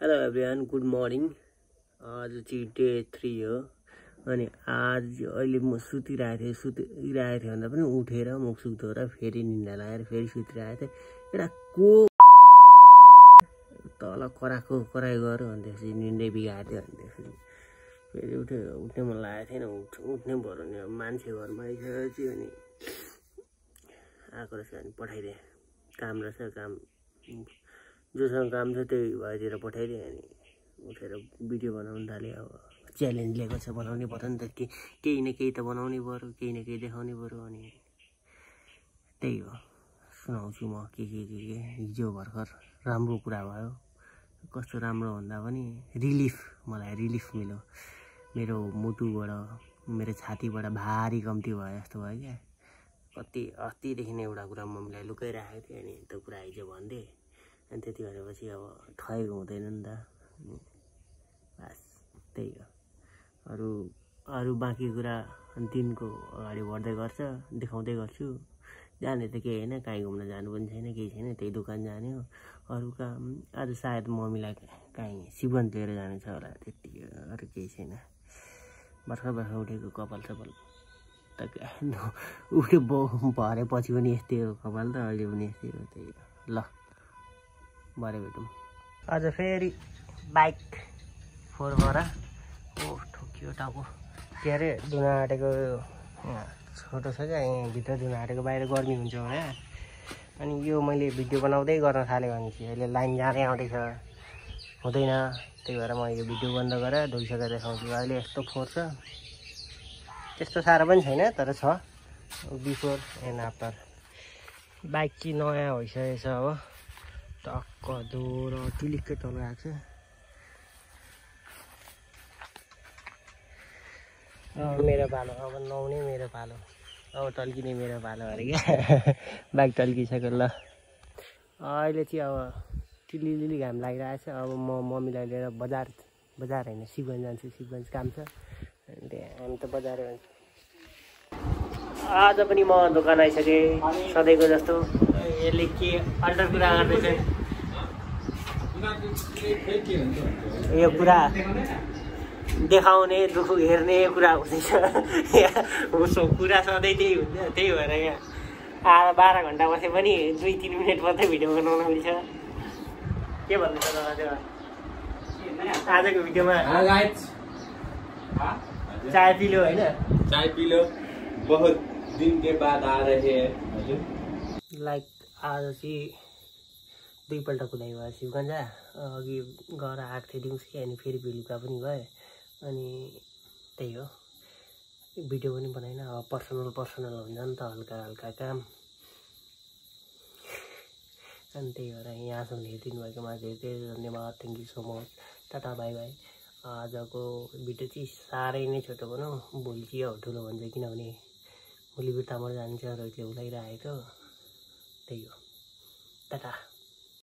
Hello everyone, good morning. आज चाहिँ day 3 हो। अनि आज अहिले म सुतिरहेको थियो भन्दा पनि उठेर मुख सुख धोएर फेरि निन्दा लगाएर फेरि सुतिरहेको थिएँ। एउटा को तल कराई गऱ्यो अनि त्यसपछि निन्दै बिगार्थ्यो। अनि त्यसपछि फेरि उठ्ने मन लागेको थिएन, उठ्नै पर्यो नि। मान्छे घरमा आइसकेपछि अनि आएको रहेछ अनि पठाइदिएँ। काम रहेछ, काम जोसँग काम छ त्यही भएतिर पठाइदिएँ। अनि उठेर भिडियो बनाउनु थालेँ। अब च्यालेन्ज लिएको छ, बनाउनै पर्यो नि त। केही न केही त बनाउनै पर्यो, केही न केही देखाउनै पर्यो। अनि त्यही हो, सुनाउँछु म के हिजो भर्खर राम्रो कुरा भयो। कस्तो राम्रो भन्दा पनि मलाई रिलिफ मिल्यो। मेरो मुटुबाट, मेरो छातीबाट भारी कम्ती भयो जस्तो भयो क्या। अस्तिदेखि नै एउटा कुरा मम्मीलाई लुकाइराखेको थिएँ। अनि त्यो कुरा हिजो भनिदिएँ। अनि त्यति भनेपछि अब ठगेको हुँदैन नि त। बस त्यही हो। अरू बाँकी कुरा दिनको अगाडि बढ्दै गर्छ, देखाउँदै गर्छु। जाने त केही होइन, कहीँ घुम्न जानु पनि छैन, केही छैन, त्यही दोकान जाने हो। अरू काम आज सायद मम्मीलाई कहीँ शिवगञ्ज लिएर जानु छ होला, त्यति हो। अरू केही छैन। भर्खर उठेको कपाल सपाल त उठ्यो भरे पछि पनि यस्तै हो कपाल त, अहिले पनि यस्तै हो। त्यही हो। ल भरे भेटौँ। आज फेरि बाइक फोहोर ठोकियो टाउको। के अरे दुना आँटेको छोटो छ क्या, यहाँभित्र दुना आँटेको, बाहिर गर्मी हुन्छ भने। अनि यो मैले भिडियो बनाउँदै गर्न थालेँ भने चाहिँ अहिले लाइन जाँदै आउँदैछ, हुँदैन। त्यही भएर म यो भिडियो बन्द गरेर धोइसकेर देखाउँछु। अहिले यस्तो फोहोर छ, त्यस्तो साह्रो पनि छैन, तर छ। Before and after. बाइक चाहिँ नयाँ भइसकेको छ। अब टक्क दोहोरो टिलिक्कै तल आएको छ। मेरो पालो, अब नुहाउने मेरो पालो, अब टल्किने मेरो पालो अरे क्या। बाइक टल्किसक्यो। ल अहिले चाहिँ अब लिली घाम लागिरहेको छ। अब म मम्मीलाई लिएर बजार होइन शिवगञ्ज जान्छु। शिवगञ्ज काम छ। अनि हामी त बजार जान्छ। आज पनि म दोकान आइसकेँ सधैँको जस्तो। यसले के अल्टर कुरा गर्दैछ, यो कुरा देखाउने दुःख हेर्ने कुरा हुँदैछ। उसो कुरा सधैँ त्यही हुन्छ। त्यही भएर यहाँ 12 घन्टा बसे पनि 2-3 मिनट मात्रै भिडियो बनाउन मिल्छ। के भन्दैछ दादा त्यो आजको भिडियोमा? चाय पी लो होइन, चाय पी लो, बहुत दिन के बाद आ रहे हैं। लाइक आज चाहिँ 2 पल्ट कुदाइ भयो शिवगञ्ज। अघि गएर आएको थिएँ दिउँसो, अनि फेरि बेलुका पनि गएँ। अनि त्यही हो, भिडियो पनि बनाइन। अब पर्सनल हुन्छ नि त, हल्का काम। अनि त्यही भएर यहाँसम्म हेरिदिनु भएकोमा धेरै धन्यवाद। Thank you so much. Tata bye by. आजको भिडियो चाहिँ साह्रै नै छोटो बनाऊ, भोलि चाहिँ अब ठुलो हुन्छ। किनभने भोलि बिर्तामोड जान्छ, रोइले बोलाइरहेको। त्यही हो। टाटा।